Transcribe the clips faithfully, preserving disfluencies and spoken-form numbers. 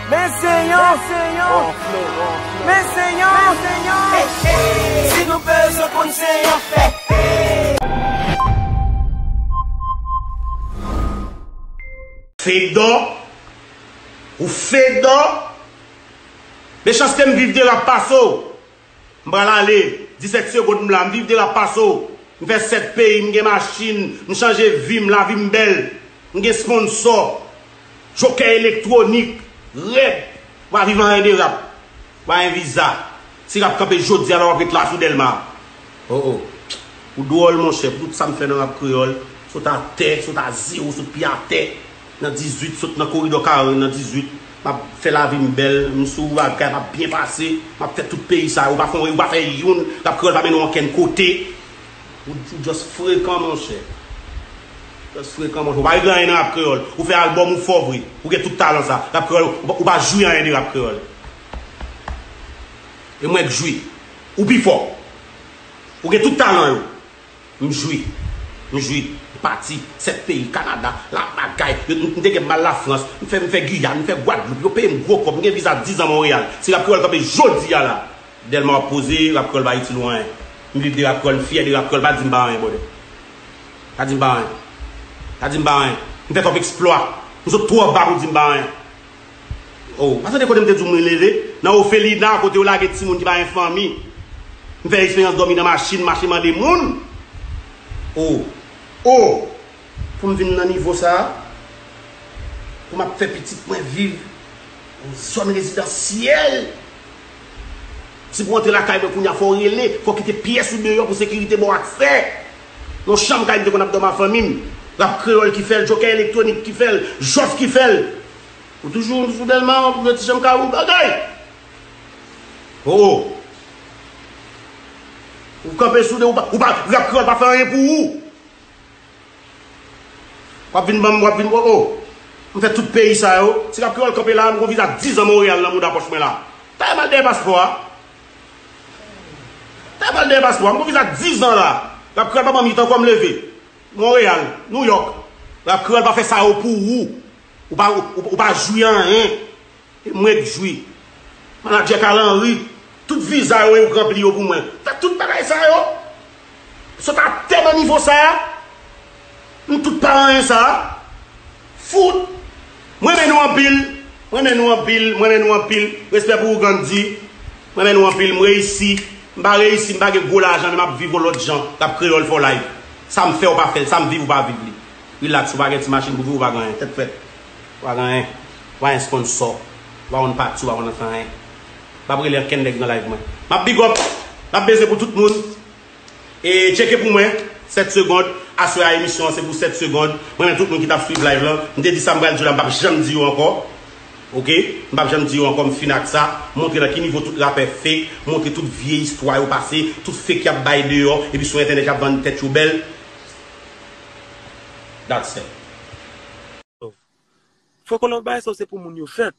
Men se yon, men se yon, men se yon, men se yon. Si nou bezwen konn se yon fè. Fedò, ou fedò. Mechanste m viv de rap pase w. M pral ale, disèt segonn m la, m viv de rap pase w. M fè sèt peyi, m gen machin, m chanje vi m, lavi m bèl. M gen sponsò, jokè elektwonik, rèd. M pa viv anyen de rap. M pa gen viza. Si rap kanpe jodi a la, w ap ret la sou Dèlma. Oh, oh. Ou dwòl, monchè, pou tout sa m fè nan rap kreyòl, sot atè, sot a zewo, sot pye atè. Nan dizuit, sot nan koridò Carène nan dizuit, m ap fè lavi m bèl, m sou bagay, m ap byen pase, m ap fè tout peyi sa yo, ou pa fè, ou pa fè youn, rap kreyòl pa mennen w ankenn kote. Ou, ou just frekan, monchè. Just frekan, monchè. Ou pa regle anyen nan rap kreyòl. Ou fè albòm, ou fò vre. Ou gen tout talan sa. Rap kreyòl, ou pa, ou pa jwi anyen de rap kreyòl. E mwen k jwi. Ou pi fò. Ou gen tout talan yo. M jwi. M jwi. M pati. Sèt peyi, Kanada, la bagay. Yo, m, m te gen m al Lafrans. M fè, m fè Giyàn, m fè Gwadloup. Yo peye m gwo kòb. M gen viza diz an Monreyal. Si rap kreyòl kanpe jodi a la, Dèlma w ap poze, rap kreyòl pa itil ou anyen. M viv de rap kreyòl, m fyè de rap kreyòl. Pa di m pa anyen, brother. Pa di m pa anyen. Pa di m pa anyen. M fè twòp eksplwa. M sot twò ba pou di m pa anyen. Oh, pa tande kote m te di w mwen leve? Nan ofelina, kote yo lage timoun ki pa gen fanmi. M fè eksperyans dòmi nan machin, mache mande moun. Oh, oh, pou m vin nan nivo sa a, pou m ap fè pitit mwen viv yon zòn rezidansyèl. Si pou antre lakay mwen kounye a, fò w rele, fò w kite pyès ou deyò pou sekirite ba w aksè. Yon chanm kay m te konn ap dòmi ak fanmi m. Rap kreyòl ki fè l, jokè elektwonik ki fè l, jòf ki fè l. Ou toujou sou Dèlma, ou toujou ti janm kawou bagay. Oh, oh. Ou kanpe sou de, ou pa, ou pa, rap kreyòl pa fè anyen pou ou. W ap vin ban m, w ap vin, oh, oh. M fè tout peyi sa yo. Si rap kreyòl kanpe la, m gon viza diz an Monreyal nan mouda pòch mwen la. Tèlman dèyè paspò a. Tèlman dèyè paspò a. M gon viza diz an la. Rap kreyòl pa ban m it ankò m leve. Monreyal, Nouyòk. Rap kreyòl pa fè sa yo pou ou. Ou pa, ou, ou, ou pa jwi anyen. E mwen k jwi. Manadjè Carl Henry, tout viza yo, yo k ranpli yo pou mwen. Fè tout bagay sa yo. Sot atè nan nivo sa a. Nou tout pa anyen sa a. Fout. Mwen renmen nou anpil. Mwen renmen nou anpil. Mwen renmen nou anpil. Respè pou ou, Gandhi. Mwen renmen nou anpil. M reyisi. M pa reyisi, m pa gen gwo lajan, men m ap viv yon lòt jan. Rap kreyòl for life. Sa m fè, ou pa fè l. Sa m viv, ou pa viv li. Relax, ou pa gen ti machin pou viv, ou pa gen anyen. Tèt frèt. Ou pa gen anyen. Ou pa gen sponsò. Ou pa konn pati, ou pa konn anyen. M ap rele ankenn nèg nan live mwen. M ap big up. M ap beze pou tout moun. E tcheke pou mwen, sèt segonn. Aswè a emisyon an se pou sèt segonn. Mwen menm tout moun ki t ap swiv live lan, m te di sa m pral di yo la, m p ap janm di yo ankò. Oke? M p ap janm di yo ankò, m fin ak sa. Montre nan ki nivo tout rapè fake, montre tout vye istwa yo pase, tout fake y ap bay deyò, epi sou entènèt y ap vann tèt yo bèl. That's it. Franco Love bagay sa yo se pou moun yo fèt.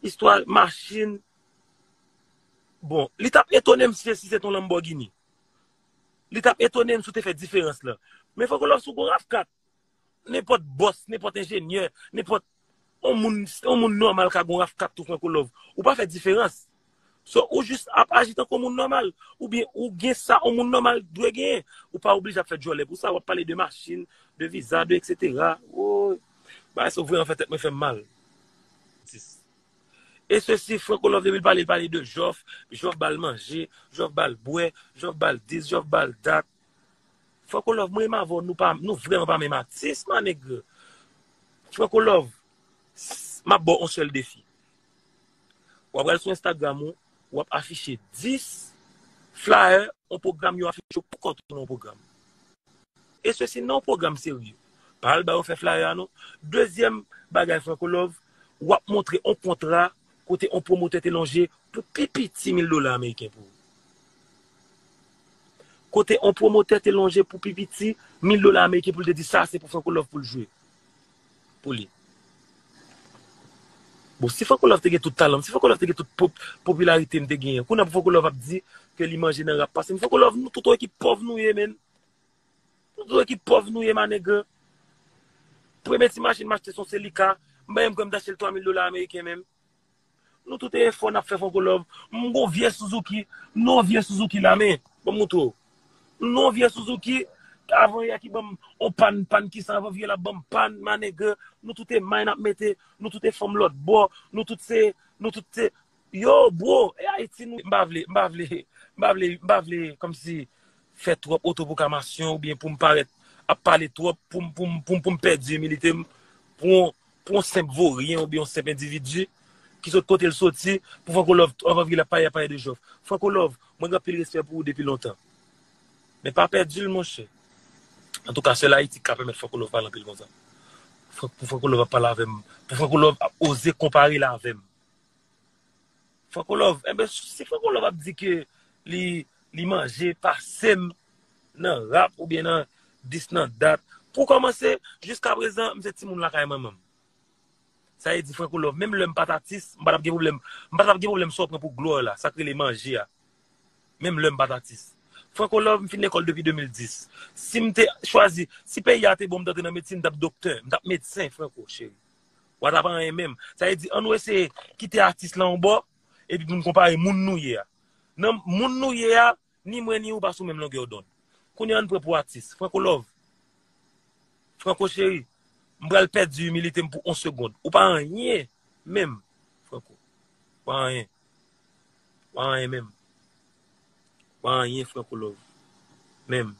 Istwa machin. Bon, li t ap etone m si, si se t on Lamborghini. Li t ap etone m si w te fè diferans lan. Men Franco Love, si w gon RAV kat, nenpòt bòs, nenpòt enjenyè, nenpòt on moun, on moun nòmal ka gon RAV kat tou Franco Love. Ou pa fè diferans. So, ou jis ap aji tankou moun nòmal. Oubyen ou gen sa yon moun nòmal dwe genyen. Ou pa oblije ap fè djòlè pou sa. W ap pale de machin, de viza, de etsetera. Woy. Bagay sa yo vrèman fè tèt mwen fè m mal. E sesi, Franco Love depi l pale, l pale de Jòf, Jòf ba l manje, Jòf ba l bwè, Jòf ba l dis, Jòf ba l dat. Franco Love, mwen menm avè w, nou pa, nou vrèman pa menm atis, my nigga. Franco Love, s- m ap ba w yon sèl defi. W ap pral sou Instagram ou, w ap afiche dis flyer, yon pwogram yo afiche w poukò w tounen yon pwogram. E sesi nan yon pwogram serye. Pa al ba yo fè flyer a non. Dezyèm bagay Franco Love, w ap montre yon kontra kote yon pwomotè te lonje pou pi piti mil dola ameriken pou ou. Kote yon pwomotè te lonje pou pi piti mil dola ameriken pou l te di sa se pou Franco Love pou l jwe. Pou li. Bon, si Franco Love te gen tout talan m, si Franco Love te gen tout pop, popilarite m te genyen, kounye a pou Franco Love ap di ke li manje nan rap pase m. Franco Love, nou tout yon ekip pòv nou ye, menn. Nou tout yon ekip pòv nou ye, my nigga. Premye ti machin m achte se yon Celica. M pa menm kwè m t achte l twa mil dola ameriken menm. Nou tout e efò n ap fè Franco Love. M gon vye Suzuki. M nan yon vye Suzuki la, men. Ban m moutre w. M nan yon vye Suzuki. Avan yè ki ban m on pàn, pàn ki san, avan vye la ban m pàn, manege. Nou tout e may n ap mete. Nou tout e fanm lòt bò. Nou tout se, nou tout se, yo, bro, e Ayiti nou. M pa vle, m pa vle, m pa vle, m pa vle, kòmsi, fè twòp otopwoklamasyon oubyen pou m parèt ap pale twòp, pou m, pou m, pou m, pou m pèdi imilite m pou yon, pou yon senp voryen oubyen yon senp endividi ki sot kote l soti, pou Franco Love, anvan vye l ap pale, ap pale de Jòf. Franco Love, mwen gen anpil respè pou ou depi lontan. Men pa pèdi l, monchè. Antouka, sèl Ayiti k ka pèmèt Franco Love pale anpil konsa. Fran-, pou Franco Love ap pale avè m, pou Franco Love ap oze konpare l avè m. Franco Love, enben, si Franco Love ap di ke li, li manje pase m nan rap oubyen nan dis nan dat, pou kòmanse, jiska prezan, m se timoun lakay manman m. Sa vle di Franco Love, menm lè m pa t atis, m pa t ap gen pwoblèm, m pa t ap gen pwoblèm sa w pran pou glwa la, sa k rele manje a. Menm lè m pa t atis. Franco Love, m fin lekòl depi de mil dis. Si m te chwazi, si peyi a te bon, m t antre nan medsin, m t ap doktè, m t ap medsen, Franco, cheri. W a t ap anyen menm. Sa vle di, ann nou eseye kite atis la yon bò, epi pou n konpare moun nou ye a. Nan moun nou ye a, ni mwen ni ou pa sou menm longè dond. Kounye a, ann pran pou atis. Franco Love. Franco cheri, m pral pèdi imilite m pou yon segonn. Ou pa anyen menm, Franco. Ou pa anyen. Ou pa anyen menm. Ou pa anyen, Franco Love. Menm.